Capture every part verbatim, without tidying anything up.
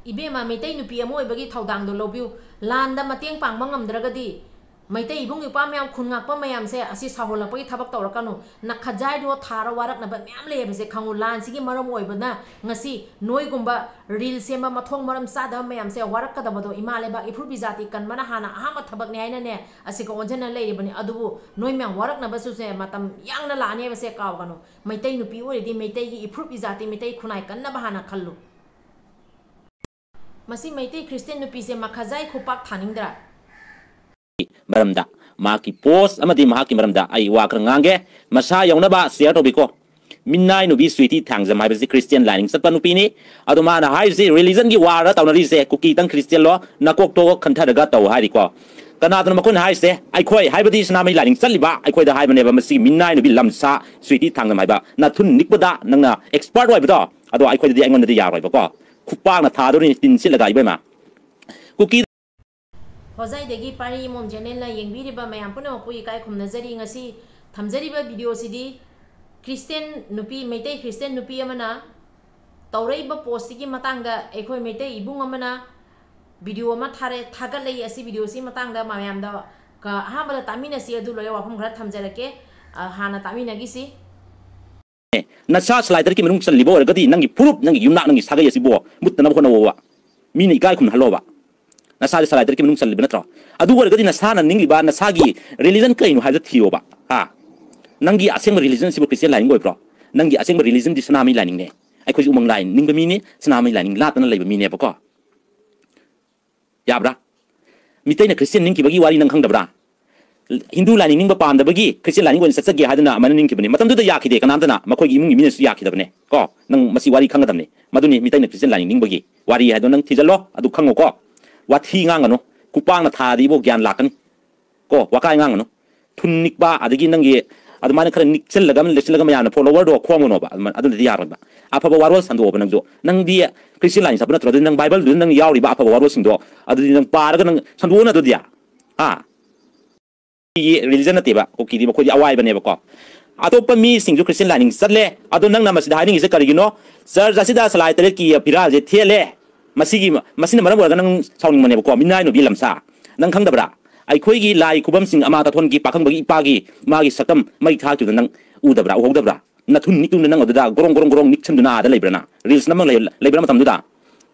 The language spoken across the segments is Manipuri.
ꯏꯕꯦꯝꯃ, ꯃꯩꯇꯩ ꯅꯨꯄꯤ ꯑꯃ ꯑꯣꯏꯕꯒꯤ ꯊꯧꯗꯥꯡꯗꯣ ꯂꯧꯕꯤꯌꯨ꯫ ꯂꯥꯟꯗ ꯃꯇꯦꯡ ꯄꯥꯡꯕ ꯉꯝꯗ꯭ꯔꯒꯗꯤ ꯃꯩꯇꯩ ꯏꯕꯨꯡ ꯏꯄ꯭ꯋꯥ ꯃꯌꯥꯝ ꯈꯨꯟ ꯉꯥꯛꯄ ꯃꯌꯥꯝꯁꯦ ꯑꯁꯤ ꯁꯥꯎꯍꯜꯂꯛꯄꯒꯤ ꯊꯕꯛ ꯇꯧꯔꯛꯀꯅꯨ꯫ ꯅꯈꯖꯥꯏꯗꯣ ꯊꯥꯔ ꯋꯥꯔꯛꯅꯕ ꯃꯌꯥꯝ ꯂꯩꯌꯦꯕꯁꯦ ꯈꯪꯉꯨ꯫ ꯂꯥꯟꯁꯤꯒꯤ ꯃꯔꯝ ꯑꯣꯏꯕꯅ ꯉꯁꯤ ꯅꯣꯏꯒꯨꯝꯕ ꯔꯤꯜ ꯁꯦꯝꯕ, ꯃꯊꯣꯡ ꯃꯔꯝ ꯆꯥꯗꯕ ꯃꯌꯥꯝꯁꯦ ꯋꯥꯔꯛꯀꯗꯕꯗꯣ ꯏꯃꯥ ꯂꯩꯕꯥꯛ ꯏꯐꯨꯔꯨꯞ ꯏꯖꯥꯇꯤ ꯀꯟꯕꯅ ꯍꯥꯟꯅ ꯑꯍꯥꯟꯕ ꯊꯕꯛꯅꯦ ꯍꯥꯏꯅꯅꯦ ꯑꯁꯤꯒ ꯑꯣꯟꯁꯤꯟꯅ ꯂꯩꯔꯤꯕꯅꯤ꯫ ꯑꯗꯨꯕꯨ ꯅꯣꯏ ꯃꯌꯥꯝ ꯋꯥꯔꯛꯅꯕꯁꯨꯁꯦ ꯃꯇꯝ ꯌꯥꯡꯅ ꯂꯥꯛꯑꯅꯦꯕꯁꯦ ꯀꯥꯎꯒꯅꯨ꯫ ꯃꯩꯇꯩ ꯅꯨꯄꯤ ꯑꯣꯏꯔꯗꯤ ꯃꯩꯇꯩꯒꯤ ꯏꯐꯨꯔꯨꯞ ꯏꯖꯥꯇꯤ, ꯃꯩꯇꯩ ꯈꯨꯟꯅꯥꯏ ꯀꯟꯅꯕ ꯍꯥꯟꯅ ꯈꯜꯂꯨ꯫ ꯃꯁꯤ ꯃꯩꯇꯩ ꯈ꯭ꯔꯤꯁꯇꯤꯌꯥꯟ ꯅꯨꯄꯤꯁꯦ ꯃꯈꯥꯖꯥꯏ ꯈꯨꯄꯥꯛ ꯊꯥꯅꯤꯡꯗ꯭ꯔꯥ? ꯃꯔꯝꯗ, ꯃꯍꯥꯛꯀꯤ ꯄꯣꯁ ꯑꯃꯗꯤ ꯃꯍꯥꯛꯀꯤ ꯃꯔꯝꯗ ꯑꯩ ꯋꯥ ꯈꯔ ꯉꯥꯡꯒꯦ꯫ ꯃꯁꯥ ꯌꯧꯅꯕ ꯁꯤꯌꯥꯔ ꯇꯧꯕꯤꯀꯣ꯫ ꯃꯤꯅꯥꯏ ꯅꯨꯄꯤ ꯁ꯭ꯋꯤꯇꯤ ꯊꯥꯡꯖꯝ ꯍꯥꯏꯕꯁꯤ ꯈ꯭ꯔꯤꯁꯇꯤꯌꯥꯟ ꯂꯥꯏꯅꯤꯡ ꯆꯠꯄ ꯅꯨꯄꯤꯅꯤ꯫ ꯑꯗꯣ ꯃꯥꯅ ꯍꯥꯏꯔꯤꯁꯤ, ꯔꯤꯂꯤꯖꯟꯒꯤ ꯋꯥꯔꯗ ꯇꯧꯅꯔꯤꯁꯦ, ꯀꯨꯀꯤꯗꯪ ꯈ꯭ꯔꯤꯁꯇꯤꯌꯥꯟꯂꯣ? ꯅꯀꯣꯛꯇꯣ ꯈꯟꯊꯔꯒ ꯇꯧ ꯍꯥꯏꯔꯤꯀꯣ꯫ ꯀꯅꯥꯗꯅꯣ ꯃꯈꯣꯏꯅ ꯍꯥꯏꯔꯤꯁꯦ? ꯑꯩꯈꯣꯏ ꯍꯥꯏꯕꯗꯤ ꯁꯅꯥꯃꯍꯤ ꯂꯥꯏꯅꯤꯡ ꯆꯠꯂꯤꯕ ꯑꯩꯈꯣꯏꯗ ꯍꯥꯏꯕꯅꯦꯕ꯫ ꯃꯁꯤ ꯃꯤꯅꯥꯏ ꯅꯨꯄꯤ ꯂꯝꯁꯥ ꯁ꯭ꯋꯤꯇꯤ ꯊꯥꯡꯖꯝ ꯍꯥꯏꯕ ꯅꯊꯨꯟ ꯅꯤꯛꯄꯗ ꯅꯪꯅ ꯑꯦꯛꯁꯄꯔꯠ ꯑꯣꯏꯕꯗꯣ, ꯑꯗꯣ ꯑꯩꯈꯣꯏꯗꯗꯤ, ꯑꯩꯉꯣꯟꯗꯗꯤ ꯌꯥꯔꯣꯏꯕꯀꯣ꯫ ꯈꯨꯄꯥꯛꯅ ꯊꯥꯗꯣꯔꯤꯅꯤ ꯇꯤꯟ ꯁꯤꯠꯂꯒ, ꯏꯕꯦꯝꯃ꯫ ꯀꯨꯀꯤ ꯍꯣꯖꯥꯏꯗꯒꯤ ꯄꯥꯔꯤ ꯏꯃꯣꯝ ꯆꯦꯅꯦꯜꯅ ꯌꯦꯡꯕꯤꯔꯤꯕ ꯃꯌꯥꯝ ꯄꯨꯝꯅꯃꯛꯄꯨ ꯏꯀꯥꯏ ꯈꯨꯝꯅꯖꯔꯤ꯫ ꯉꯁꯤ ꯊꯝꯖꯔꯤꯕ ꯚꯤꯗꯤꯑꯣꯁꯤꯗꯤ ꯈ꯭ꯔꯤꯁꯇꯦꯟ ꯅꯨꯄꯤ, ꯃꯩꯇꯩ ꯈ꯭ꯔꯤꯁꯇꯦꯟ ꯅꯨꯄꯤ ꯑꯃꯅ ꯇꯧꯔꯛꯏꯕ ꯄꯣꯁꯁꯤꯒꯤ ꯃꯇꯥꯡꯗ ꯑꯩꯈꯣꯏ ꯃꯩꯇꯩ ꯏꯕꯨꯡ ꯑꯃꯅ ꯚꯤꯗꯤꯑꯣ ꯑꯃ ꯊꯥꯔꯦ, ꯊꯥꯒꯠꯂꯛꯏ꯫ ꯑꯁꯤ ꯚꯤꯗꯤꯑꯣꯁꯤꯒꯤ ꯃꯇꯥꯡꯗ ꯃꯌꯥꯝꯗ ꯀ-, ꯑꯍꯥꯟꯕꯗ ꯇꯥꯃꯤꯟꯅꯁꯤ, ꯑꯗꯨ ꯂꯣꯏꯔ ꯋꯥꯐꯝ ꯈꯔ ꯊꯝꯖꯔꯛꯀꯦ꯫ ꯑ, ꯍꯥꯟꯅ ꯇꯥꯃꯤꯟꯅꯈꯤꯁꯤ꯫ ꯅꯁꯥ ꯁꯂꯥꯏꯇꯔꯦꯠꯀꯤ ꯃꯅꯨꯡ ꯆꯜꯂꯤꯕ ꯑꯣꯏꯔꯒꯗꯤ ꯅꯪꯒꯤ ꯐꯨꯔꯨꯞ, ꯅꯪꯒꯤ ꯌꯨꯝꯅꯥꯛ, ꯅꯪꯒꯤ ꯁꯥꯒꯩ ꯑꯁꯤꯕꯨ ꯃꯨꯠꯇꯅꯕ ꯍꯣꯠꯅꯧꯑꯣꯕ꯫ ꯃꯤꯅ ꯏꯀꯥꯏ ꯈꯨꯝꯅꯍꯜꯂꯣꯕ꯫ ꯅꯁꯥꯁꯦ ꯁꯂꯥꯏꯇꯔꯦꯠꯀꯤ ꯃꯅꯨꯡ ꯆꯜꯂꯤꯕ ꯅꯠꯇ꯭ꯔꯣ? ꯑꯗꯨ ꯑꯣꯏꯔꯒꯗꯤ ꯅꯁꯥꯅ ꯅꯤꯡꯂꯤꯕ ꯅꯁꯥꯒꯤ ꯔꯤꯂꯤꯖꯟ ꯀꯩꯅꯣ ꯍꯥꯏꯕꯗꯣ ꯊꯤꯌꯣꯕ꯫ ꯍꯥ? ꯅꯪꯒꯤ ꯑꯁꯦꯡꯕ ꯔꯤꯂꯤꯖꯟ ꯑꯁꯤꯕꯨ ꯈ꯭ꯔꯤꯁꯇꯤꯌꯟ ꯂꯥꯏꯅꯤꯡ ꯑꯣꯏꯕ꯭ꯔꯣ? ꯅꯪꯒꯤ ꯑꯁꯦꯡꯕ ꯔꯤꯂꯤꯖꯟꯗꯤ ꯁꯅꯥꯃꯍꯤ ꯂꯥꯏꯅꯤꯡꯅꯦ꯫ ꯑꯩꯈꯣꯏꯁꯨ ꯎꯃꯪ ꯂꯥꯏ ꯅꯤꯡꯕ ꯃꯤꯅꯤ, ꯁꯅꯥꯃꯍꯤ ꯂꯥꯏꯅꯤꯡ ꯂꯥꯠꯇꯅ ꯂꯩꯕ ꯃꯤꯅꯦꯕꯀꯣ꯫ ꯌꯥꯕ꯭ꯔꯥ? ꯃꯤꯇꯩꯅ ꯈ꯭ꯔꯤꯁꯇꯤꯌꯟ ꯅꯤꯡꯈꯤꯕꯒꯤ ꯋꯥꯔꯤ ꯅꯪ ꯈꯪꯗꯕ꯭ꯔꯥ? ꯍꯤꯟꯗꯨ ꯂꯥꯏꯅꯤꯡ ꯅꯤꯡꯕ ꯄꯥꯝꯗꯕꯒꯤ ꯈ꯭ꯔꯤꯁꯇꯤꯌꯟ ꯂꯥꯏꯅꯤꯡ ꯑꯣꯏꯅ ꯆꯠꯆꯒꯦ ꯍꯥꯏꯗꯨꯅ ꯑꯃꯅ ꯅꯤꯡꯈꯤꯕꯅꯤ꯫ ꯃꯇꯝꯗꯨꯗ ꯌꯥꯈꯤꯗꯦ ꯀꯅꯥꯝꯇꯅ, ꯃꯈꯣꯏꯒꯤ ꯏꯃꯨꯡꯒꯤ ꯃꯤꯅꯁꯨ ꯌꯥꯈꯤꯗꯕꯅꯦ꯫ ꯀꯣ, ꯅꯪ ꯃꯁꯤ ꯋꯥꯔꯤ ꯈꯪꯒꯗꯕꯅꯤ꯫ ꯃꯗꯨꯅꯤ ꯃꯤꯇꯩꯅ ꯈ꯭ꯔꯤꯁꯇꯤꯌꯟ ꯂꯥꯏꯅꯤꯡ ꯅꯤꯡꯕꯒꯤ ꯋꯥꯔꯤ ꯍꯥꯏꯗꯣ ꯅꯪ ꯊꯤꯖꯤꯜꯂꯣ, ꯑꯗꯨ ꯈꯪꯉꯣꯀꯣ꯫ ꯋꯥꯊꯤ ꯉꯥꯡꯒꯅꯨ, ꯈꯨꯄꯥꯛꯅ ꯊꯥꯔꯗꯤ ꯏꯕꯣ ꯒ꯭ꯌꯥꯟ ꯂꯥꯛꯀꯅꯤ꯫ ꯀꯣ, ꯋꯥꯀꯥꯏ ꯉꯥꯡꯒꯅꯨ꯫ ꯊꯨꯟ ꯅꯤꯛꯄ, ꯑꯗꯒꯤ ꯅꯪꯒꯤ ꯑꯗꯨꯃꯥꯏꯅ ꯈꯔ ꯅꯤꯛꯆꯜꯂꯒ ꯑꯃ ꯂꯩꯁꯜꯂꯒ ꯃꯌꯥꯝꯅ ꯐꯣꯂꯣꯋꯔꯗꯣ ꯈꯣꯝꯒꯅꯣꯕ, ꯑꯗꯨꯃꯥꯏꯅ, ꯑꯗꯨꯅꯗꯤ ꯌꯥꯔꯣꯏꯕ꯫ ꯑꯐꯕ ꯋꯥꯔꯣꯜ ꯁꯟꯗꯣꯛꯑꯣꯕ ꯅꯪꯁꯨ꯫ ꯅꯪꯗꯤ ꯈ꯭ꯔꯤꯁꯇꯤꯌꯟ ꯂꯥꯏꯟ ꯆꯠꯄ ꯅꯠꯇ꯭ꯔꯣ? ꯑꯗꯨꯗꯤ ꯅꯪ ꯕꯥꯏꯕꯜꯗꯨꯗ ꯅꯪ ꯌꯥꯎꯔꯤꯕ ꯑꯐꯕ ꯋꯥꯔꯣꯜꯁꯤꯡꯗꯣ ꯑꯗꯨꯗꯤ ꯅꯪ ꯄꯥꯔꯒ ꯅꯪ ꯁꯟꯗꯣꯛꯑꯣꯅ ꯑꯗꯨꯗꯤ꯫ ꯑꯥ? ꯔꯤꯂꯤꯖꯟ ꯅꯠꯇꯦꯕ, ꯀꯨꯀꯤꯗꯤ ꯃꯈꯣꯏꯗꯤ ꯑꯋꯥꯏꯕꯅꯦꯕꯀꯣ꯫ ꯑꯇꯣꯞꯄ ꯃꯤꯁꯤꯡꯁꯨ ꯈ꯭ꯔꯤꯁꯇꯤꯌꯟ ꯂꯥꯏꯅꯤꯡ ꯆꯠꯂꯦ꯫ ꯑꯗꯣ ꯅꯪꯅ ꯃꯁꯤꯗ ꯍꯥꯏꯅꯤꯡꯉꯤꯁꯦ ꯀꯔꯤꯒꯤꯅꯣ? ꯆꯔꯆ ꯑꯁꯤꯗ ꯁꯂꯥꯏ ꯇꯔꯦꯠꯀꯤ ꯐꯤꯔꯥꯜꯁꯦ ꯊꯦꯠꯂꯦ꯫ ꯃꯁꯤꯒꯤ, ꯃꯁꯤꯅ ꯃꯔꯝ ꯑꯣꯏꯔꯒ ꯅꯪ ꯁꯥꯎꯅꯤꯡꯕꯅꯦꯕꯀꯣ, ꯃꯤꯅꯥꯏ ꯅꯨꯄꯤ ꯂꯝꯁꯥ꯫ ꯅꯪ ꯈꯪꯗꯕ꯭ꯔꯥ? ꯑꯩꯈꯣꯏꯒꯤ ꯂꯥꯏ ꯈꯨꯕꯝꯁꯤꯡ ꯑꯃꯥ ꯇꯥꯊꯣꯟꯒꯤ ꯄꯥꯈꯪꯕꯒꯤ ꯏꯄꯥꯒꯤ ꯃꯥꯒꯤ ꯁꯛꯇꯝ ꯃꯩ ꯊꯥꯈꯤꯕꯗ ꯅꯪ ꯎꯗꯕ꯭ꯔꯥ? ꯎꯍꯧꯗꯕ꯭ꯔꯥ? ꯅꯊꯨꯟ ꯅꯤꯛꯇꯨꯅ ꯅꯪ ꯑꯗꯨꯗ ꯒꯣꯔꯣꯡ ꯒꯣꯔꯣꯡ ꯒꯣꯔꯣꯡ ꯅꯤꯛꯁꯟꯗꯨꯅ ꯑꯥꯗ ꯂꯩꯕ꯭ꯔꯥ ꯅꯪ? Reels ꯅꯝꯃꯒ ꯂꯩ-, ꯂꯩꯕ꯭ꯔꯥ ꯃꯇꯝꯗꯨꯗ?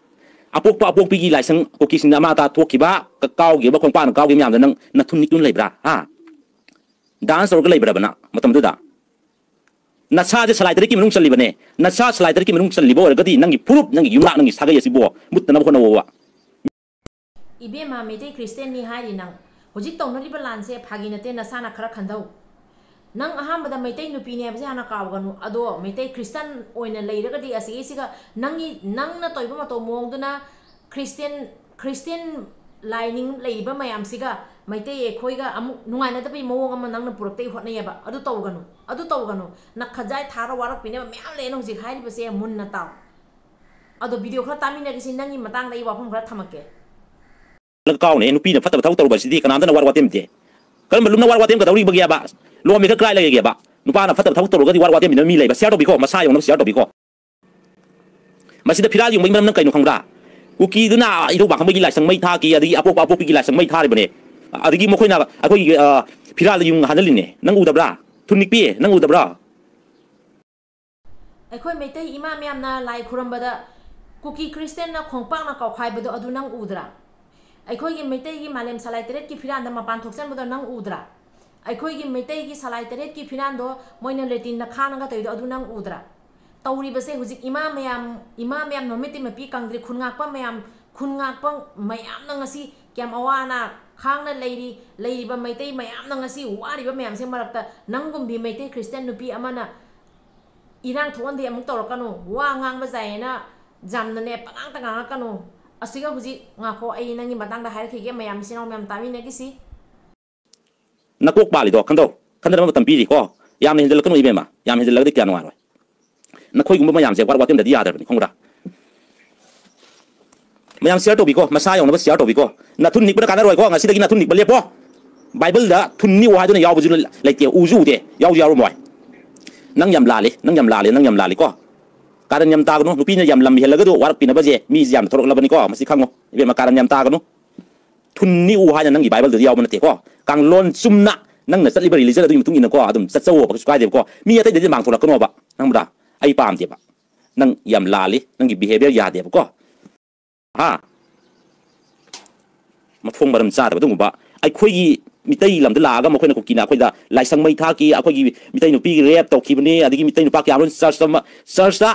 ꯑꯄꯣꯛꯄ ꯑꯄꯣꯛꯄꯤꯒꯤ ꯂꯥꯏꯁꯪ ꯀꯨꯀꯤꯁꯤꯡꯅ ꯑꯃꯥ ꯑꯇꯥ ꯊꯣꯛꯈꯤꯕ, ꯀ-, ꯀꯥꯎꯈꯤꯕ, ꯈꯣꯡꯄꯥꯛꯅ ꯀꯥꯎꯈꯤꯕ ꯃꯌꯥꯝꯗꯣ ꯅꯪ ꯅꯊꯨꯟ ꯅꯤꯛꯇꯨꯅ ꯂꯩꯕ꯭ꯔꯥ? ꯍꯥ? Dance ꯇꯧꯔꯒ ꯂꯩꯕ꯭ꯔꯕ ꯅꯪ ꯃꯇꯝꯗꯨꯗ? ꯅꯁꯥꯁꯦ ꯁꯂꯥꯏ ꯇꯔꯦꯠꯀꯤ ꯃꯅꯨꯡ ꯆꯜꯂꯤꯕꯅꯦ꯫ ꯅꯁꯥ ꯁꯂꯥꯏ ꯇꯔꯦꯠꯀꯤ ꯃꯅꯨꯡ ꯆꯜꯂꯤꯕ ꯑꯣꯏꯔꯒꯗꯤ ꯅꯪꯒꯤ ꯐꯨꯔꯨꯞ, ꯅꯪꯒꯤ ꯌꯨꯝꯂꯥꯛ, ꯅꯪꯒꯤ ꯁꯥꯒꯩ ꯑꯁꯤꯕꯨ ꯃꯨꯠꯇꯅꯕ ꯍꯣꯠꯅꯧꯑꯣꯕ꯫ ꯏꯕꯦꯝꯃ, ꯃꯩꯇꯩ ꯈ꯭ꯔꯤꯁꯇꯦꯟꯅꯤ ꯍꯥꯏꯔꯤ ꯅꯪ꯫ ꯍꯧꯖꯤꯛ ꯇꯧꯅꯔꯤꯕ ꯂꯥꯟꯁꯦ ꯐꯥꯒꯤ ꯅꯠꯇꯦ, ꯅꯁꯥꯅ ꯈꯔ ꯈꯟꯗꯧ꯫ ꯅꯪ ꯑꯍꯥꯟꯕꯗ ꯃꯩꯇꯩ ꯅꯨꯄꯤꯅꯦ ꯍꯥꯏꯕꯁꯦ ꯍꯥꯟꯅ ꯀꯥꯎꯒꯅꯨ꯫ ꯑꯗꯣ ꯃꯩꯇꯩ ꯈ꯭ꯔꯤꯁꯇꯟ ꯑꯣꯏꯅ ꯂꯩꯔꯒꯗꯤ ꯑꯁꯤꯒꯤꯁꯤꯒ ꯅꯪꯒꯤ, ꯅꯪꯅ ꯇꯧꯔꯤꯕ ꯃꯇꯧ ꯃꯑꯣꯡꯗꯨꯅ ꯈ꯭ꯔꯤꯁꯇꯦꯟ, ꯈ꯭ꯔꯤꯁꯇꯦꯟ ꯂꯥꯏꯅꯤꯡ ꯂꯩꯔꯤꯕ ꯃꯌꯥꯝꯁꯤꯒ ꯃꯩꯇꯩ ꯑꯩꯈꯣꯏꯒ ꯑꯃꯨꯛ ꯅꯨꯡꯉꯥꯏꯅꯗꯕꯒꯤ ꯃꯑꯣꯡ ꯑꯃ ꯅꯪꯅ ꯄꯨꯔꯛꯇꯒꯤ ꯍꯣꯠꯅꯩꯌꯦꯕ꯫ ꯑꯗꯨ ꯇꯧꯒꯅꯨ, ꯑꯗꯨ ꯇꯧꯒꯅꯨ꯫ ꯅꯈꯖꯥꯏ ꯊꯥꯔ ꯋꯥꯔꯛꯄꯤꯅꯕ ꯃꯌꯥꯝ ꯂꯩ꯫ ꯑꯩꯅ ꯍꯧꯖꯤꯛ ꯍꯥꯏꯔꯤꯕꯁꯦ ꯃꯨꯟꯅ ꯇꯥꯎ꯫ ꯑꯗꯣ video ꯈꯔ ꯇꯥꯃꯤꯟꯅꯈꯤꯁꯤ, ꯅꯪꯒꯤ ꯃꯇꯥꯡꯗ ꯑꯩ ꯋꯥꯐꯝ ꯈꯔ ꯊꯝꯃꯛꯀꯦ꯫ ꯀꯥꯎꯅꯦ, ꯅꯨꯄꯤꯅ ꯐꯠꯇꯕ ꯊꯕꯛ ꯇꯧꯔꯨꯕꯁꯤꯗꯤ ꯀꯅꯥꯝꯇꯅ ꯋꯥꯔ ꯋꯥꯇꯦꯝꯗꯦ꯫ ꯀꯔꯝꯕ ꯂꯨꯝꯅ ꯋꯥꯔ ꯋꯥꯇꯦꯝ ꯀꯩꯗꯧꯔꯤꯕꯒꯦꯕ? ꯂꯣꯝꯃꯤ ꯈꯔ ꯀ꯭ꯔꯥꯏ ꯂꯩꯒꯦꯕ? ꯅꯨꯄꯥꯅ ꯐꯠꯇꯕ ꯊꯕꯛ ꯇꯧꯔꯒꯗꯤ ꯋꯥꯔ ꯋꯥꯇꯦꯝꯕꯤꯅꯕ ꯃꯤ ꯂꯩꯕ? Share ꯇꯧꯕꯤꯀꯣ, ꯃꯁꯥ ꯌꯧꯅꯕ share ꯇꯧꯕꯤꯀꯣ꯫ ꯃꯁꯤꯗ ꯐꯤꯔꯥꯜ ꯌꯨꯡꯕꯒꯤ ꯃꯔꯝꯅ ꯀꯩꯅꯣ ꯈꯪꯕ꯭ꯔꯥ? ꯀꯨꯀꯤꯗꯨꯅ ꯏꯙꯧ ꯄꯥꯈꯪꯕꯒꯤ ꯂꯥꯏꯁꯪ ꯃꯩ ꯊꯥꯈꯤ, ꯑꯗꯒꯤ ꯑꯄꯣꯛꯄ ꯑꯄꯣꯛꯄꯤꯒꯤ ꯂꯥꯏꯁꯪ ꯃꯩ ꯊꯥꯔꯤꯕꯅꯦ꯫ ꯑꯗꯒꯤ ꯃꯈꯣꯏꯅ ꯑꯩꯈꯣꯏꯒꯤ, ꯑ, ꯐꯤꯔꯥꯜꯗ ꯌꯨꯡ ꯍꯥꯟꯍꯜꯂꯤꯅꯦ꯫ ꯅꯪ ꯎꯗꯕ꯭ꯔꯥ? ꯊꯨꯟ ꯅꯤꯛꯄꯤ, ꯅꯪ ꯎꯗꯕ꯭ꯔꯥ? ꯑꯩꯈꯣꯏ ꯃꯩꯇꯩ ꯏꯃꯥ ꯃꯌꯥꯝꯅ ꯂꯥꯏ ꯈꯨꯔꯝꯕꯗ ꯀꯨꯀꯤ ꯈ꯭ꯔꯤꯁꯇꯦꯟꯅ ꯈꯣꯡꯄꯥꯛꯅ ꯀꯥꯎꯈꯥꯏꯕꯗꯣ ꯑꯗꯨ ꯅꯪ ꯎꯗ꯭ꯔꯥ? ꯑꯩꯈꯣꯏꯒꯤ ꯃꯩꯇꯩꯒꯤ ꯃꯥꯂꯦꯝ ꯁꯂꯥꯏ ꯇꯔꯦꯠꯀꯤ ꯐꯤꯔꯥꯟꯗ ꯃꯄꯥꯟ ꯊꯣꯛꯆꯟꯕꯗꯣ ꯅꯪ ꯎꯗ꯭ꯔꯥ? ꯑꯩꯈꯣꯏꯒꯤ ꯃꯩꯇꯩꯒꯤ ꯁꯂꯥꯏ ꯇꯔꯦꯠꯀꯤ ꯐꯤꯔꯥꯟꯗꯣ ꯃꯣꯏꯅ ꯂꯦꯇꯤꯟꯗ ꯈꯥꯡꯉꯒ ꯇꯧꯔꯤꯗꯣ ꯑꯗꯨ ꯅꯪ ꯎꯗ꯭ꯔꯥ? ꯇꯧꯔꯤꯕꯁꯦ ꯍꯧꯖꯤꯛ ꯏꯃꯥ ꯃꯌꯥꯝ, ꯏꯃꯥ ꯃꯌꯥꯝ ꯃꯃꯤꯠꯇꯩ ꯃꯄꯤ ꯀꯪꯗ꯭ꯔꯤ, ꯈꯨꯟ ꯉꯥꯛꯄ ꯃꯌꯥꯝ, ꯈꯨꯟ ꯉꯥꯛꯄ ꯃꯌꯥꯝꯅ ꯉꯁꯤ ꯀꯌꯥꯝ ꯑꯋꯥ ꯑꯅꯥ ꯈꯥꯡꯅ ꯂꯩꯔꯤ, ꯂꯩꯔꯤꯕ ꯃꯩꯇꯩ ꯃꯌꯥꯝꯅ ꯉꯁꯤ ꯋꯥꯔꯤꯕ ꯃꯌꯥꯝꯁꯦ ꯃꯔꯛꯇ ꯅꯪꯒꯨꯝꯕꯤ ꯃꯩꯇꯩ ꯈ꯭ꯔꯤꯁꯇꯤꯌꯥꯟ ꯅꯨꯄꯤ ꯑꯃꯅ ꯏꯔꯥꯡ ꯊꯣꯛꯍꯟꯗꯦ ꯑꯃꯨꯛ ꯇꯧꯔꯛꯀꯅꯨ, ꯋꯥ ꯉꯥꯡꯕ ꯌꯥꯏꯌꯦꯅ ꯌꯥꯝꯅꯅꯦ ꯄꯉꯥꯡꯇ ꯉꯥꯡꯉꯛꯀꯅꯨ꯫ ꯑꯁꯤꯒ ꯍꯧꯖꯤꯛ ꯉꯥꯈꯣ, ꯑꯩ ꯅꯪꯒꯤ ꯃꯇꯥꯡꯗ ꯍꯥꯏꯔꯛꯈꯤꯒꯦ, ꯃꯌꯥꯝ ꯏꯆꯤꯟ ꯏꯅꯥꯎ ꯃꯌꯥꯝ ꯇꯥꯃꯤꯟꯅꯈꯤꯁꯤ꯫ ꯅꯀꯣꯛ ꯄꯥꯜꯂꯤꯗꯣ ꯈꯟꯗꯧ, ꯈꯟꯗꯅꯕ ꯃꯇꯝ ꯄꯤꯔꯤꯀꯣ꯫ ꯌꯥꯝꯅ ꯍꯦꯟꯖꯜꯂꯛꯀꯅꯨ ꯏꯕꯦꯝꯃ, ꯌꯥꯝ ꯍꯦꯟꯖꯜꯂꯒꯗꯤ ꯀꯌꯥ ꯅꯨꯡꯉꯥꯏꯔꯣꯏ꯫ ꯅꯈꯣꯏꯒꯨꯝꯕ ꯃꯌꯥꯝꯁꯦ ꯋꯥꯔ ꯋꯥꯇꯦꯝꯗꯗꯤ ꯌꯥꯗ꯭ꯔꯕꯅꯤ, ꯈꯪꯕ꯭ꯔꯥ? ꯃꯌꯥꯝ share ꯇꯧꯕꯤꯀꯣ, ꯃꯁꯥ ꯌꯧꯅꯕ share ꯇꯧꯕꯤꯀꯣ꯫ ꯅꯊꯨꯟ ꯅꯤꯛꯄꯅ ꯀꯥꯟꯅꯔꯣꯏꯀꯣ, ꯉꯁꯤꯗꯒꯤ ꯅꯊꯨꯟ ꯅꯤꯛꯄ ꯂꯦꯞꯄꯣ꯫ ꯕꯥꯏꯕꯜꯗ ꯊꯨꯟ ꯅꯤꯛꯑꯣ ꯍꯥꯏꯗꯨꯅ ꯌꯥꯎꯕꯁꯨ ꯂꯩꯇꯦ, ꯎꯁꯨ ꯎꯗꯦ, ꯌꯥꯎꯁꯨ ꯌꯥꯎꯔꯝꯃꯣꯏ꯫ ꯅꯪ ꯌꯥꯝ ꯂꯥꯜꯂꯤ, ꯅꯪ ꯌꯥꯝ ꯂꯥꯜꯂꯤ, ꯅꯪ ꯌꯥꯝ ꯂꯥꯜꯂꯤꯀꯣ꯫ ꯀꯥꯔꯟ ꯌꯥꯝ ꯇꯥꯒꯅꯨ꯫ ꯅꯨꯄꯤꯅ ꯌꯥꯝ ꯂꯝ ꯍꯦꯜꯂꯒꯗꯨ ꯋꯥꯔꯛꯄꯤꯅꯕꯁꯦ ꯃꯤꯁꯦ ꯌꯥꯝꯅ ꯊꯣꯔꯛꯂꯕꯅꯤꯀꯣ꯫ ꯃꯁꯤ ꯈꯪꯉꯣ ꯏꯕꯦꯝꯃ, ꯀꯥꯔꯟ ꯌꯥꯝ ꯇꯥꯒꯅꯨ꯫ ꯊꯨꯟ ꯅꯤꯛꯎ ꯍꯥꯏꯅ ꯅꯪꯒꯤ ꯕꯥꯏꯕꯜꯗꯗꯤ ꯌꯥꯎꯕ ꯅꯠꯇꯦꯀꯣ꯫ ꯀꯥꯡꯂꯣꯟ ꯆꯨꯝꯅ ꯅꯪꯅ ꯆꯠꯂꯤꯕ religion ꯑꯗꯨꯒꯤ ꯃꯇꯨꯡ ꯏꯟꯅꯀꯣ ꯑꯗꯨꯝ ꯆꯠꯆꯧꯑꯣꯕ, ꯀꯩꯁꯨ ꯀꯥꯏꯗꯦꯕꯀꯣ꯫ ꯃꯤ ꯑꯇꯩꯗꯗꯤ ꯃꯥꯡꯊꯣꯔꯛꯀꯅꯣꯕ꯫ ꯈꯪꯕ꯭ꯔꯥ? ꯑꯩ ꯄꯥꯝꯗꯦꯕ꯫ ꯅꯪ ꯌꯥꯝ ꯂꯥꯜꯂꯤ, ꯅꯪꯒꯤ behaviour ꯌꯥꯗꯦꯕꯀꯣ꯫ ꯍꯥ? ꯃꯊꯣꯡ ꯃꯔꯝ ꯆꯥꯗꯕ ꯑꯗꯨꯒꯨꯝꯕ꯫ ꯑꯩꯈꯣꯏꯒꯤ ꯃꯤꯇꯩ ꯂꯝꯗ ꯂꯥꯛꯑꯒ ꯃꯈꯣꯏꯅ ꯀꯨꯀꯤꯅ ꯑꯩꯈꯣꯏꯗ ꯂꯥꯏꯁꯪ ꯃꯩ ꯊꯥꯛꯈꯤ, ꯑꯩꯈꯣꯏꯒꯤ ꯃꯤꯇꯩ ꯅꯨꯄꯤꯒꯤ rape ꯇꯧꯈꯤꯕꯅꯤ, ꯑꯗꯒꯤ ꯃꯤꯇꯩ ꯅꯨꯄꯥ ꯀꯌꯥ ꯑꯃ ꯆꯔꯆꯇ, ꯆꯔꯆꯇ,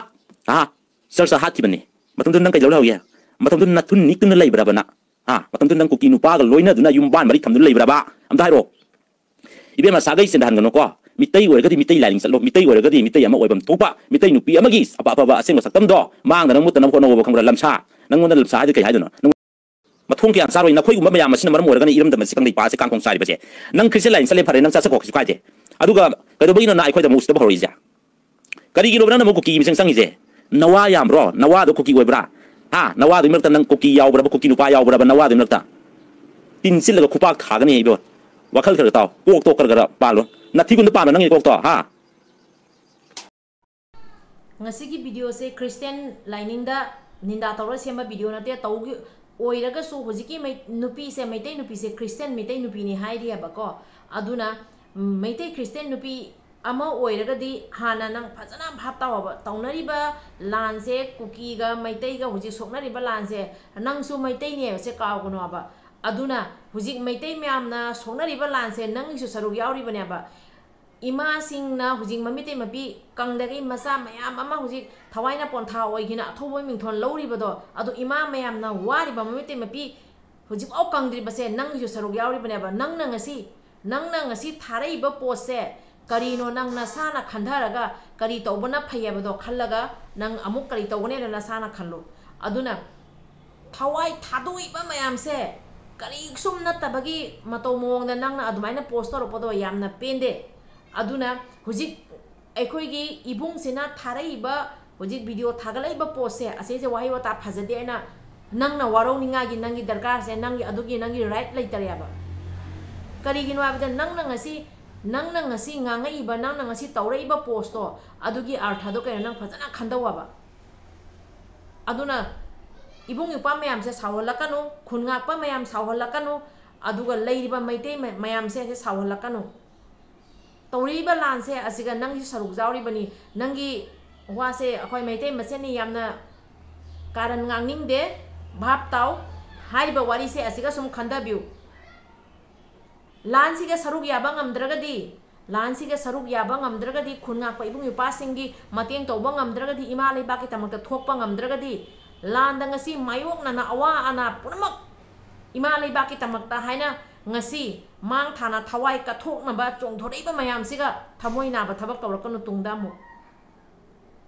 ꯍꯥ? ꯆꯔꯆꯇ ꯍꯥꯠꯈꯤꯕꯅꯤ꯫ ꯃꯇꯝꯗꯨꯗ ꯅꯪ ꯀꯩꯗꯧ ꯂꯩꯍꯧꯒꯦ? ꯃꯇꯝꯗꯨꯗ ꯅꯊꯨꯟ ꯅꯤꯛꯇꯨꯅ ꯂꯩꯕ꯭ꯔꯕ ꯅꯪ? ꯍꯥ? ꯃꯇꯝꯗꯨꯗ ꯅꯪ ꯀꯨꯀꯤ ꯅꯨꯄꯥꯒ ꯂꯣꯏꯅꯗꯨꯅ ꯌꯨꯝꯕꯥꯟ ꯃꯔꯤ ꯊꯝꯗꯨꯅ ꯂꯩꯕ꯭ꯔꯕ? ꯑꯝꯇ ꯍꯥꯏꯔꯛꯑꯣ꯫ ꯏꯕꯦꯝꯃ, ꯁꯥꯒꯩ ꯆꯦꯟꯊꯍꯟꯒꯅꯨꯀꯣ꯫ ꯃꯤꯇꯩ ꯑꯣꯏꯔꯒꯗꯤ ꯃꯤꯇꯩ ꯂꯥꯏꯅꯤꯡ ꯆꯠꯂꯣ꯫ ꯃꯤꯇꯩ ꯑꯣꯏꯔꯒꯗꯤ ꯃꯤꯇꯩ ꯑꯃ ꯑꯣꯏꯐꯝ ꯊꯣꯛꯄ, ꯃꯤꯇꯩ ꯅꯨꯄꯤ ꯑꯃꯒꯤ ꯑꯐ-, ꯑꯐꯕ ꯑꯁꯦꯡꯕ ꯁꯛꯇꯝꯗꯣ ꯃꯥꯡꯗꯅꯕ ꯃꯨꯠꯇꯅꯕ ꯍꯣꯠꯅꯧꯑꯣꯕ, ꯈꯪꯕ꯭ꯔꯥ? ꯂꯝꯁꯥ, ꯅꯪꯉꯣꯟꯗ ꯂꯝꯁꯥ ꯍꯥꯏꯗꯤ ꯀꯩ ꯍꯥꯏꯗꯣꯏꯅꯣ? ꯅꯪ-, ꯃꯊꯣꯡ ꯀꯌꯥꯝ ꯆꯥꯔꯣꯏ? ꯅꯈꯣꯏꯒꯨꯝꯕ ꯃꯌꯥꯝ ꯑꯁꯤꯅ ꯃꯔꯝ ꯑꯣꯏꯔꯒꯅꯤ ꯏꯔꯝꯗꯝ ꯑꯁꯤ ꯀꯪꯂꯩꯄꯥꯛ ꯑꯁꯤ ꯀꯥꯡꯈꯣꯡ ꯆꯥꯏꯔꯤꯕꯁꯦ꯫ ꯅꯪ ꯈ꯭ꯔꯤꯁꯇꯤꯌꯥꯟ ꯂꯥꯏꯅꯤꯡ ꯆꯠꯂꯦ ꯐꯔꯦ, ꯅꯪ ꯆꯠꯆꯀꯣ, ꯀꯩꯁꯨ ꯀꯥꯏꯗꯦ꯫ ꯑꯗꯨꯒ ꯀꯩꯗꯧꯕꯒꯤꯅꯣ ꯅꯪ ꯑꯩꯈꯣꯏꯗ ꯑꯃꯨꯛ ꯎꯁꯤꯠꯇꯕ ꯍꯧꯔꯛꯏꯁꯦ? ꯀꯔꯤꯒꯤꯅꯣꯕ ꯅꯪꯅ ꯑꯃꯨꯛ ꯀꯨꯀꯤꯒꯤ ꯃꯤꯆꯪ ꯆꯪꯉꯤꯁꯦ? ꯅꯋꯥ ꯌꯥꯝꯕ꯭ꯔꯣ? ꯅꯋꯥꯗꯣ ꯀꯨꯀꯤ ꯑꯣꯏꯕ꯭ꯔꯥ? ꯍꯥ? ꯅꯋꯥꯗꯨꯒꯤ ꯃꯔꯛꯇ ꯅꯪ ꯀꯨꯀꯤ ꯌꯥꯎꯕ꯭ꯔꯕ? ꯀꯨꯀꯤ ꯅꯨꯄꯥ ꯌꯥꯎꯕ꯭ꯔꯕ ꯅꯋꯥꯗꯨꯒꯤ ꯃꯔꯛꯇ? ꯇꯤꯟ ꯆꯤꯠꯂꯒ ꯈꯨꯄꯥꯛ ꯊꯥꯒꯅꯤ ꯏꯕꯣ꯫ ꯋꯥꯈꯜ ꯈꯔ ꯈꯔ ꯇꯥꯎ꯫ ꯀꯣꯛꯇꯣ ꯈꯔ ꯈꯔ ꯄꯥꯜꯂꯣ꯫ ꯅꯥꯊꯤꯒꯨꯝꯗ ꯄꯥꯟꯕ ꯅꯪꯒꯤ ꯀꯣꯛꯇꯣ, ꯍꯥ? ꯉꯁꯤꯒꯤ videoꯁꯦ Christian ꯂꯥꯏꯅꯤꯡꯗ ꯅꯤꯟꯗꯥ ꯇꯧꯔ ꯁꯦꯝꯕ video ꯅꯠꯇꯦ꯫ ꯇꯧꯒꯤ-, ꯑꯣꯏꯔꯒꯁꯨ ꯍꯧꯖꯤꯛꯀꯤ ꯃꯩ-, ꯅꯨꯄꯤꯁꯦ, ꯃꯩꯇꯩ ꯅꯨꯄꯤꯁꯦ Christian ꯃꯩꯇꯩ ꯅꯨꯄꯤꯅꯤ ꯍꯥꯏꯔꯤꯑꯕꯀꯣ꯫ ꯑꯗꯨꯅ, ꯎꯝ, ꯃꯩꯇꯩ Christian ꯅꯨꯄꯤ ꯑꯃ ꯑꯣꯏꯔꯒꯗꯤ ꯍꯥꯟꯅ ꯅꯪ ꯐꯖꯅ ꯚꯥꯞ ꯇꯥꯎꯑꯣꯕ꯫ ꯇꯧꯅꯔꯤꯕ ꯂꯥꯟꯁꯦ, ꯀꯨꯀꯤꯒ ꯃꯩꯇꯩꯒ ꯍꯧꯖꯤꯛ ꯁꯣꯛꯅꯔꯤꯕ ꯂꯥꯟꯁꯦ, ꯅꯪꯁꯨ ꯃꯩꯇꯩꯅꯦꯕꯁꯦ ꯀꯥꯎꯒꯅꯣꯕ꯫ ꯑꯗꯨꯅ ꯍꯧꯖꯤꯛ ꯃꯩꯇꯩ ꯃꯌꯥꯝꯅ ꯁꯣꯛꯅꯔꯤꯕ ꯂꯥꯟꯁꯦ ꯅꯪꯒꯤꯁꯨ ꯁꯔꯨꯛ ꯌꯥꯎꯔꯤꯕꯅꯦꯕ꯫ ꯏꯃꯥꯁꯤꯡꯅ ꯍꯧꯖꯤꯛ ꯃꯃꯤꯇꯩ ꯃꯄꯤ ꯀꯪꯗꯒꯩ ꯃꯆꯥ ꯃꯌꯥꯝ ꯑꯃ ꯍꯧꯖꯤꯛ ꯊꯋꯥꯏꯅ ꯄꯣꯟꯊꯥ ꯑꯣꯏꯒꯤꯅ ꯑꯊꯧꯕ ꯃꯤꯡꯊꯣꯟ ꯂꯧꯔꯤꯕꯗꯣ, ꯑꯗꯣ ꯏꯃꯥ ꯃꯌꯥꯝꯅ ꯋꯥꯔꯤꯕ ꯃꯃꯤꯇꯩ ꯃꯄꯤ ꯍꯧꯖꯤꯛꯐꯥꯎ ꯀꯪꯗ꯭ꯔꯤꯕꯁꯦ ꯅꯪꯒꯤꯁꯨ ꯁꯔꯨꯛ ꯌꯥꯎꯔꯤꯕꯅꯦꯕ꯫ ꯅꯪꯅ ꯉꯁꯤ, ꯅꯪꯅ ꯉꯁꯤ ꯊꯥꯔꯛꯏꯕ ꯄꯣꯠꯁꯦ ꯀꯔꯤꯅꯣ ꯅꯪ ꯅꯁꯥꯅ ꯈꯟꯊꯔꯒ ꯀꯔꯤ ꯇꯧꯕꯅ ꯐꯩ ꯍꯥꯏꯕꯗꯣ ꯈꯜꯂꯒ ꯅꯪ ꯑꯃꯨꯛ ꯀꯔꯤ ꯇꯧꯒꯅꯤ ꯍꯥꯏꯅ ꯅꯁꯥꯅ ꯈꯜꯂꯨ꯫ ꯑꯗꯨꯅ ꯊꯋꯥꯏ ꯊꯥꯗꯣꯛꯏꯕ ꯃꯌꯥꯝꯁꯦ ꯀꯔꯤꯁꯨꯝ ꯅꯠꯇꯕꯒꯤ ꯃꯇꯧ ꯃꯑꯣꯡꯗ ꯅꯪꯅ ꯑꯗꯨꯃꯥꯏꯅ post ꯇꯧꯔꯛꯄꯗꯣ ꯌꯥꯝꯅ ꯄꯦꯟꯗꯦ꯫ ꯑꯗꯨꯅ ꯍꯧꯖꯤꯛ ꯑꯩꯈꯣꯏꯒꯤ ꯏꯕꯨꯡꯁꯤꯅ ꯊꯥꯔꯛꯏꯕ, ꯍꯧꯖꯤꯛ video ꯊꯥꯒꯠꯂꯛꯏꯕ postꯁꯦ, ꯑꯁꯤꯁꯦ ꯋꯥꯍꯩ ꯋꯥꯇꯥ ꯐꯖꯗꯦ ꯍꯥꯏꯅ ꯅꯪꯅ ꯋꯥꯔꯧꯅꯤꯡꯉꯥꯏꯒꯤ ꯅꯪꯒꯤ ꯗꯔꯀꯥꯔꯁꯦ, ꯅꯪꯒꯤ ꯑꯗꯨꯒꯤ ꯅꯪꯒꯤ right ꯂꯩꯇꯔꯦꯕ꯫ ꯀꯔꯤꯒꯤꯅꯣ ꯍꯥꯏꯕꯗ ꯅꯪꯅ ꯉꯁꯤ ꯅꯪꯅ ꯉꯁꯤ ꯉꯥꯡꯉꯛꯏꯕ, ꯅꯪꯅ ꯉꯁꯤ ꯇꯧꯔꯛꯏꯕ ꯄꯣꯁꯇꯣ, ꯑꯗꯨꯒꯤ ꯑꯥꯔꯊꯗꯣ ꯀꯩꯅꯣ, ꯅꯪ ꯐꯖꯅ ꯈꯟꯗꯧ ꯍꯥꯏꯕ꯫ ꯑꯗꯨꯅ ꯏꯕꯨꯡ ꯏꯄ꯭ꯋꯥ ꯃꯌꯥꯝꯁꯦ ꯁꯥꯎꯍꯜꯂꯛꯀꯅꯨ, ꯈꯨꯟ ꯉꯥꯛꯄ ꯃꯌꯥꯝ ꯁꯥꯎꯍꯜꯂꯛꯀꯅꯨ, ꯑꯗꯨꯒ ꯂꯩꯔꯤꯕ ꯃꯩꯇꯩ ꯃ-, ꯃꯌꯥꯝꯁꯦ ꯑꯁꯤ ꯁꯥꯎꯍꯜꯂꯛꯀꯅꯨ꯫ ꯇꯧꯔꯛꯏꯕ ꯂꯥꯟꯁꯦ ꯑꯁꯤꯒ ꯅꯪꯒꯤꯁꯨ ꯁꯔꯨꯛ ꯌꯥꯎꯔꯤꯕꯅꯤ꯫ ꯅꯪꯒꯤ ꯋꯥꯁꯦ ꯑꯩꯈꯣꯏ ꯃꯩꯇꯩ ꯃꯁꯦꯟꯅꯤ, ꯌꯥꯝꯅ ꯀꯥꯔꯟ ꯉꯥꯡꯅꯤꯡꯗꯦ, ꯚꯥꯞ ꯇꯥꯎ꯫ ꯍꯥꯏꯔꯤꯕ ꯋꯥꯔꯤꯁꯦ ꯑꯁꯤꯒ ꯁꯨꯝ ꯈꯟꯊꯕꯤꯌꯨ꯫ ꯂꯥꯟꯁꯤꯒ ꯁꯔꯨꯛ ꯌꯥꯕ ꯉꯝꯗ꯭ꯔꯒꯗꯤ, ꯂꯥꯟꯁꯤꯒ ꯁꯔꯨꯛ ꯌꯥꯕ ꯉꯝꯗ꯭ꯔꯒꯗꯤ, ꯈꯨꯟ ꯉꯥꯛꯄ ꯏꯕꯨꯡ ꯏꯄ꯭ꯋꯥꯁꯤꯡꯒꯤ ꯃꯇꯦꯡ ꯇꯧꯕ ꯉꯝꯗ꯭ꯔꯒꯗꯤ, ꯏꯃꯥ ꯂꯩꯕꯥꯛꯀꯤꯗꯃꯛꯇ ꯊꯣꯛꯄ ꯉꯝꯗ꯭ꯔꯒꯗꯤ, ꯂꯥꯟꯗ ꯉꯁꯤ ꯃꯥꯌꯣꯛꯅꯅ ꯑꯋꯥ ꯑꯅꯥ ꯄꯨꯝꯅꯃꯛ ꯏꯃꯥ ꯂꯩꯕꯥꯛꯀꯤꯗꯃꯛꯇ ꯍꯥꯏꯅ ꯉꯁꯤ ꯃꯥꯡ ꯊꯥꯅ ꯊꯋꯥꯏ ꯀꯠꯊꯣꯛꯅꯕ ꯆꯣꯡꯊꯣꯔꯛꯏꯕ ꯃꯌꯥꯝꯁꯤꯒ ꯊꯃꯣꯏ ꯅꯥꯕ ꯊꯕꯛ ꯇꯧꯔꯛꯀꯅꯨ ꯇꯨꯡꯗ ꯑꯃꯨꯛ꯫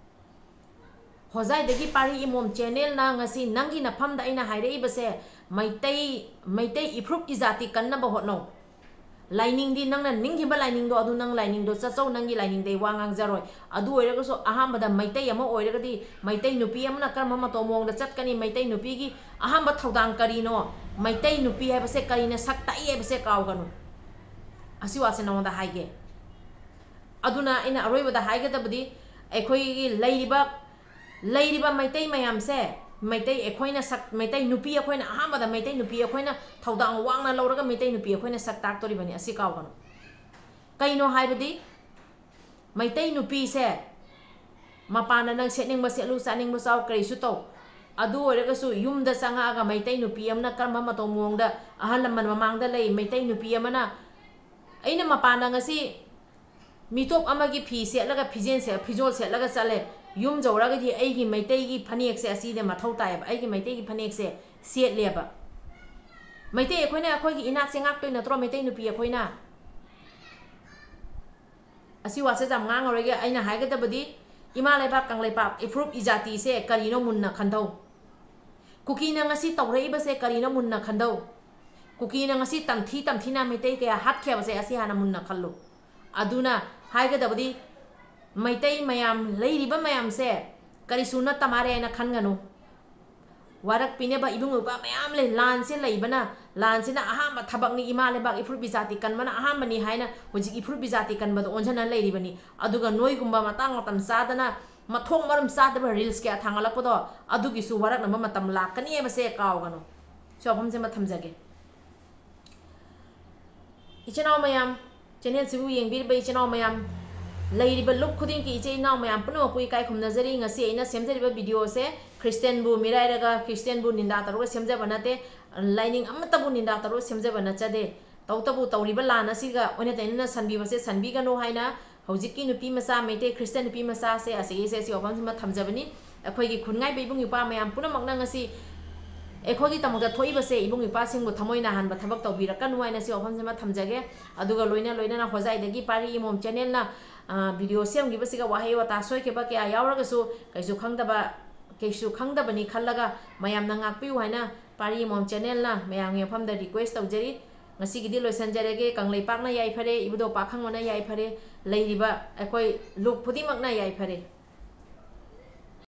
ꯍꯣꯖꯥꯏꯗꯒꯤ ꯄꯥꯔꯤ ꯏꯃꯣꯝ ꯆꯦꯅꯦꯜꯅ ꯉꯁꯤ ꯅꯪꯒꯤ ꯅꯐꯝꯗ ꯑꯩꯅ ꯍꯥꯏꯔꯛꯏꯕꯁꯦ, ꯃꯩꯇꯩ, ꯃꯩꯇꯩ ꯏꯐ꯭ꯔꯨꯞ ꯏꯖꯥꯇꯤ ꯀꯟꯅꯕ ꯍꯣꯠꯅꯧ꯫ ꯂꯥꯏꯅꯤꯡꯗꯤ ꯅꯪꯅ ꯅꯤꯡꯈꯤꯕ ꯂꯥꯏꯅꯤꯡꯗꯣ, ꯑꯗꯨ ꯅꯪ ꯂꯥꯏꯅꯤꯡꯗꯣ ꯆꯠꯆꯧ, ꯅꯪꯒꯤ ꯂꯥꯏꯅꯤꯡꯗ ꯑꯩ ꯋꯥ ꯉꯥꯡꯖꯔꯣꯏ꯫ ꯑꯗꯨ ꯑꯣꯏꯔꯒꯁꯨ ꯑꯍꯥꯟꯕꯗ ꯃꯩꯇꯩ ꯑꯃ ꯑꯣꯏꯔꯒꯗꯤ ꯃꯩꯇꯩ ꯅꯨꯄꯤ ꯑꯃꯅ ꯀꯔꯝꯕ ꯃꯇꯧ ꯃꯑꯣꯡꯗ ꯆꯠꯀꯅꯤ, ꯃꯩꯇꯩ ꯅꯨꯄꯤꯒꯤ ꯑꯍꯥꯟꯕ ꯊꯧꯗꯥꯡ ꯀꯔꯤꯅꯣ, ꯃꯩꯇꯩ ꯅꯨꯄꯤ ꯍꯥꯏꯕꯁꯦ ꯀꯔꯤꯅ ꯁꯛ ꯇꯥꯛꯏ ꯍꯥꯏꯕꯁꯦ ꯀꯥꯎꯒꯅꯨ꯫ ꯑꯁꯤ ꯋꯥꯁꯦ ꯅꯉꯣꯟꯗ ꯍꯥꯏꯒꯦ꯫ ꯑꯗꯨꯅ ꯑꯩꯅ ꯑꯔꯣꯏꯕꯗ ꯍꯥꯏꯒꯗꯕꯗꯤ, ꯑꯩꯈꯣꯏꯒꯤ ꯂꯩꯔꯤꯕ, ꯂꯩꯔꯤꯕ ꯃꯩꯇꯩ ꯃꯌꯥꯝꯁꯦ, ꯃꯩꯇꯩ ꯑꯩꯈꯣꯏꯅ ꯁꯛ-, ꯃꯩꯇꯩ ꯅꯨꯄꯤ ꯑꯩꯈꯣꯏꯅ, ꯑꯍꯥꯟꯕꯗ ꯃꯩꯇꯩ ꯅꯨꯄꯤ ꯑꯩꯈꯣꯏꯅ ꯊꯧꯗꯥꯡ ꯋꯥꯡꯅ ꯂꯧꯔꯒ ꯃꯩꯇꯩ ꯅꯨꯄꯤ ꯑꯩꯈꯣꯏꯅ ꯁꯛ ꯇꯥꯛꯇꯣꯔꯤꯕꯅꯤ, ꯑꯁꯤ ꯀꯥꯎꯒꯅꯨ꯫ ꯀꯩꯅꯣ ꯍꯥꯏꯕꯗꯤ, ꯃꯩꯇꯩ ꯅꯨꯄꯤꯁꯦ ꯃꯄꯥꯟꯗ ꯅꯪ ꯁꯦꯠꯅꯤꯡꯕ ꯁꯦꯠꯂꯨ, ꯆꯥꯅꯤꯡꯕ ꯆꯥꯎ, ꯀꯔꯤꯁꯨ ꯇꯧ, ꯑꯗꯨ ꯑꯣꯏꯔꯒꯁꯨ ꯌꯨꯝꯗ ꯆꯪꯉꯛꯑꯒ ꯃꯩꯇꯩ ꯅꯨꯄꯤ ꯑꯃꯅ ꯀꯔꯝꯕ ꯃꯇꯧ ꯃꯑꯣꯡꯗ ꯑꯍꯜ ꯂꯃꯟ ꯃꯃꯥꯡꯗ ꯂꯩ, ꯃꯩꯇꯩ ꯅꯨꯄꯤ ꯑꯃꯅ, ꯑꯩꯅ ꯃꯄꯥꯟꯗ ꯉꯁꯤ ꯃꯤꯇꯣꯞ ꯑꯃꯒꯤ ꯐꯤ ꯁꯦꯠꯂꯒ, ꯐꯤꯖꯦꯜ ꯁꯦ-, ꯐꯤꯖꯣꯜ ꯁꯦꯠꯂꯒ ꯆꯠꯂꯦ, ꯌꯨꯝ ꯌꯧꯔꯒꯗꯤ ꯑꯩꯒꯤ ꯃꯩꯇꯩꯒꯤ ꯐꯅꯦꯛꯁꯦ ꯑꯁꯤꯗ ꯃꯊꯧ ꯇꯥꯏꯌꯦꯕ, ꯑꯩꯒꯤ ꯃꯩꯇꯩꯒꯤ ꯐꯅꯦꯛꯁꯦ ꯁꯦꯠꯂꯦꯕ꯫ ꯃꯩꯇꯩ ꯑꯩꯈꯣꯏꯅ ꯑꯩꯈꯣꯏꯒꯤ ꯏꯅꯥꯠꯁꯦ ꯉꯥꯛꯇꯣꯏ ꯅꯠꯇ꯭ꯔꯣ, ꯃꯩꯇꯩ ꯅꯨꯄꯤ ꯑꯩꯈꯣꯏꯅ? ꯑꯁꯤ ꯋꯥꯁꯦ ꯌꯥꯝ ꯉꯥꯡꯉꯔꯣꯏꯒꯦ꯫ ꯑꯩꯅ ꯍꯥꯏꯒꯗꯕꯗꯤ, ꯏꯃꯥ ꯂꯩꯕꯥꯛ ꯀꯪꯂꯩꯄꯥꯛ ꯏꯐꯨꯔꯨꯞ ꯏꯖꯥꯇꯤꯁꯦ ꯀꯔꯤꯅꯣ ꯃꯨꯟꯅ ꯈꯟꯊꯧ꯫ ꯀꯨꯀꯤꯅ ꯉꯁꯤ ꯇꯧꯔꯛꯏꯕꯁꯦ ꯀꯔꯤꯅꯣ ꯃꯨꯟꯅ ꯈꯟꯊꯧ꯫ ꯀꯨꯀꯤꯅ ꯉꯁꯤ ꯇꯝꯊꯤ ꯇꯝꯊꯤꯅ ꯃꯩꯇꯩ ꯀꯌꯥ ꯍꯥꯠꯈꯤꯕꯁꯦ ꯑꯁꯤ ꯍꯥꯟꯅ ꯃꯨꯟꯅ ꯈꯜꯂꯨ꯫ ꯑꯗꯨꯅ ꯍꯥꯏꯒꯗꯕꯗꯤ, ꯃꯩꯇꯩ ꯃꯌꯥꯝ, ꯂꯩꯔꯤꯕ ꯃꯌꯥꯝꯁꯦ ꯀꯔꯤꯁꯨ ꯅꯠꯇ ꯃꯥꯜꯂꯦ ꯍꯥꯏꯅ ꯈꯟꯒꯅꯨ꯫ ꯋꯥꯔꯛꯄꯤꯅꯕ ꯏꯕꯨꯡ ꯏꯄ꯭ꯋꯥ ꯃꯌꯥꯝ ꯂꯩ꯫ ꯂꯥꯟꯁꯦ ꯂꯩꯕꯅ, ꯂꯥꯟꯁꯤꯅ ꯑꯍꯥꯟꯕ ꯊꯕꯛꯅꯤ, ꯏꯃꯥ ꯂꯩꯕꯥꯛ ꯏꯐꯨꯔꯨꯞ ꯏꯖꯥꯇꯤ ꯀꯟꯕꯅ ꯑꯍꯥꯟꯕꯅꯤ ꯍꯥꯏꯅ ꯍꯧꯖꯤꯛ ꯏꯐꯨꯔꯨꯞ ꯏꯖꯥꯇꯤ ꯀꯟꯕꯗ ꯑꯣꯟꯁꯤꯟꯅ ꯂꯩꯔꯤꯕꯅꯤ꯫ ꯑꯗꯨꯒ ꯅꯣꯏꯒꯨꯝꯕ ꯃꯇꯥꯡ ꯃꯇꯝ ꯆꯥꯗꯅ ꯃꯊꯣꯡ ꯃꯔꯝ ꯆꯥꯗꯕ reels ꯀꯌꯥ ꯊꯥꯡꯒꯠꯂꯛꯄꯗꯣ, ꯑꯗꯨꯒꯤꯁꯨ ꯋꯥꯔꯛꯅꯕ ꯃꯇꯝ ꯂꯥꯛꯀꯅꯤ ꯍꯥꯏꯕꯁꯦ ꯀꯥꯎꯒꯅꯨ꯫ ꯁꯤ ꯋꯥꯐꯝꯁꯤꯃ ꯊꯝꯖꯒꯦ꯫ ꯏꯆꯤꯟ ꯏꯅꯥꯎ ꯃꯌꯥꯝ, channelꯁꯤꯕꯨ ꯌꯦꯡꯕꯤꯔꯤꯕ ꯏꯆꯤꯟ ꯏꯅꯥꯎ ꯃꯌꯥꯝ, ꯂꯩꯔꯤꯕ ꯂꯨꯞ ꯈꯨꯗꯤꯡꯒꯤ ꯏꯆꯤꯟ ꯏꯅꯥꯎ ꯃꯌꯥꯝ ꯄꯨꯝꯅꯃꯛꯄꯨ ꯏꯀꯥꯏ ꯈꯨꯝꯅꯖꯔꯤ꯫ ꯉꯁꯤ ꯑꯩꯅ ꯁꯦꯝꯖꯔꯤꯕ videoꯁꯦ Christianꯕꯨ ꯃꯤꯔꯥꯏꯔꯒ, Christianꯕꯨ ꯅꯤꯟꯗꯥ ꯇꯧꯔꯒ ꯁꯦꯝꯖꯕ ꯅꯠꯇꯦ, ꯂꯥꯏꯅꯤꯡ ꯑꯃꯠꯇꯕꯨ ꯅꯤꯟꯗꯥ ꯇꯧꯔꯒ ꯁꯦꯝꯖꯕ ꯅꯠꯆꯗꯦ꯫ ꯇꯧꯕꯇꯕꯨ ꯇꯧꯔꯤꯕ ꯂꯥꯟ ꯑꯁꯤꯒ ꯑꯣꯟꯅ ꯇꯩꯅꯅ ꯁꯟꯕꯤꯕꯁꯦ ꯁꯟꯕꯤꯒꯅꯨ ꯍꯥꯏꯅ ꯍꯧꯖꯤꯛꯀꯤ ꯅꯨꯄꯤ ꯃꯆꯥ, ꯃꯩꯇꯩ Christian ꯅꯨꯄꯤ ꯃꯆꯥꯁꯦ ꯑꯁꯤꯒꯤꯁꯦ ꯁꯤ ꯋꯥꯐꯝꯁꯤꯃ ꯊꯝꯖꯕꯅꯤ꯫ ꯑꯩꯈꯣꯏꯒꯤ ꯈꯨꯟꯉꯥꯏꯕ ꯏꯕꯨꯡ ꯏꯄ꯭ꯋꯥ ꯃꯌꯥꯝ ꯄꯨꯝꯅꯃꯛꯅ ꯉꯁꯤ ꯑꯩꯈꯣꯏꯒꯤꯗꯃꯛꯇ ꯊꯣꯛꯏꯕꯁꯦ ꯏꯕꯨꯡ ꯏꯄ꯭ꯋꯥꯁꯤꯡꯕꯨ ꯊꯃꯣꯏ ꯅꯥꯍꯟꯕ ꯊꯕꯛ ꯇꯧꯕꯤꯔꯛꯀꯅꯨ ꯍꯥꯏꯅ ꯁꯤ ꯋꯥꯐꯝꯁꯤꯃ ꯊꯝꯖꯒꯦ꯫ ꯑꯗꯨꯒ ꯂꯣꯏꯅ ꯂꯣꯏꯅꯅ ꯍꯣꯖꯥꯏꯗꯒꯤ ꯄꯥꯔꯤ ꯏꯃꯣꯝ channelꯅ, ꯑ, video ꯁꯦꯝꯈꯤꯕꯁꯤꯒ ꯋꯥꯍꯩ ꯋꯥꯇꯥ ꯁꯣꯏꯈꯤꯕ ꯀꯌꯥ ꯌꯥꯎꯔꯒꯁꯨ ꯀꯩꯁꯨ ꯈꯪꯗꯕ, ꯀꯩꯁꯨ ꯈꯪꯗꯕꯅꯤ ꯈꯜꯂꯒ ꯃꯌꯥꯝꯅ ꯉꯥꯛꯄꯤꯌꯨ ꯍꯥꯏꯅ ꯄꯥꯔꯤ ꯏꯃꯣꯝ channelꯅ ꯃꯌꯥꯝꯒꯤ ꯃꯐꯝꯗ request ꯇꯧꯖꯔꯤ꯫ ꯉꯁꯤꯒꯤꯗꯤ ꯂꯣꯏꯁꯤꯟꯖꯔꯒꯦ꯫ ꯀꯪꯂꯩꯄꯥꯛꯅ ꯌꯥꯏꯐꯔꯦ, ꯏꯕꯨꯙꯧ ꯄꯥꯈꯪꯕꯅ ꯌꯥꯏꯐꯔꯦ, ꯂꯩꯔꯤꯕ ꯑꯩꯈꯣꯏ ꯂꯨꯞ ꯈꯨꯗꯤꯡꯃꯛꯅ ꯌꯥꯏꯐꯔꯦ꯫